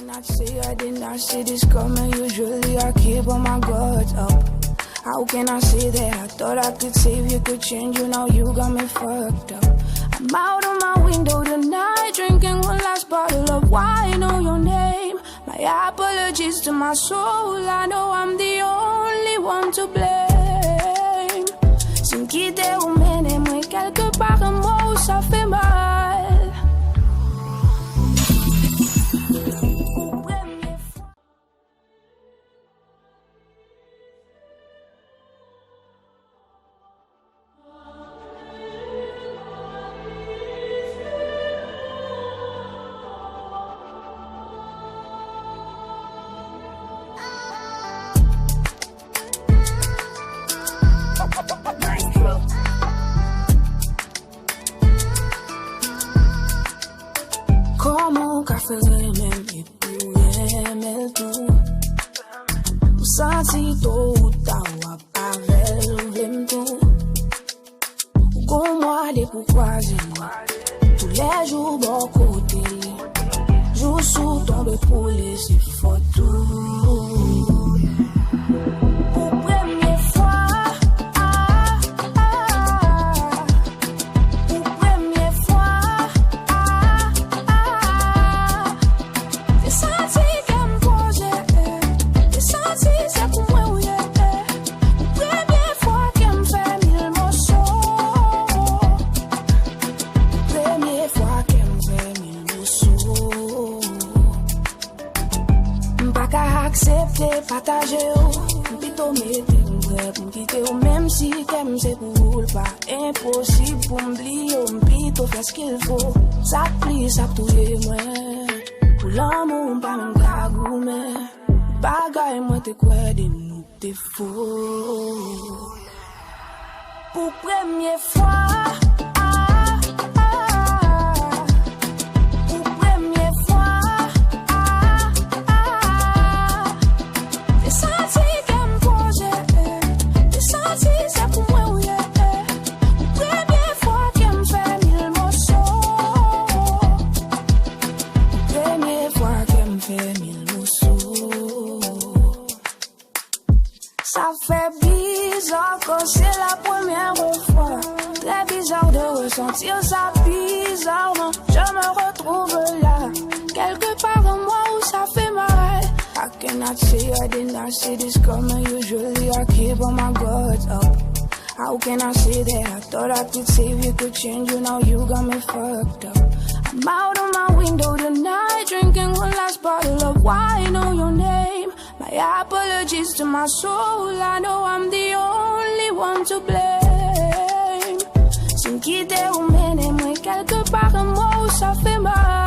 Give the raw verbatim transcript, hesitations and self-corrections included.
Not say I did not see this coming. Usually I keep all my guards up. How can I say that? I thought I could save you, could change you. Now you got me fucked up. I'm out on my window tonight, drinking one last bottle of wine on your name. My apologies to my soul. I know I'm the only one to blame. Si m kite ou mennen mwen kèlke pa, mwen ou sa fè mal. Pou premye fwa. Kòman w ka fè renmen m epi w renmen l tou? M santi tôt ou tard w ap avè l, ou vle m tou. Ou gon mwa depi w kwaze m. Toulèjou bò kote li. Jou sou tonbe pou li se fòt ou. Pou premye fwa, ah, ah, ah. Pou premye fwa, ah, ah, ah. Te santi kè m poze, eh. Te santi se pou mwen ou ye, eh. Pou premye fwa kè m fè mil moso. Pou premye fwa kè m fè mil moso. M pa ka aksepte pataje w. M pito mete m prè pou m kite w, menm si kè m se pou ou l pa enposib pou m bliye w. M pito fè s qu'il faut. Sa k plis ap touye mwen. Pou lanmou m pa menm ka goumen. Bagay mwen te kwè de nou te fo. Pou premye fwa, ah, ah, ah. Pou premye fwa, ah, ah, ah. Te santi kè m poze, eh. Te santi se pou mwen ou ye, eh. Pou premye fwa kè m fè mil moso. Pou premye fwa kè m fè mil moso. Ça fait bizarre quand c'est la première fois. Très bizarre de ressentir ça bizarrement. Je me retrouve là, quelque part en moi où ça fait mal. I cannot say I did not see this coming. Usually I keep all my guards up. How can I say that? I thought I could save you, could change you. Now you got me fucked up. I'm out on my window tonight, drinking one last bottle of wine on your name. My apologies to my soul, I know I'm the only one to blame. Si m kite ou mennen mwen kèlke pa, mwen ou sa fè mal.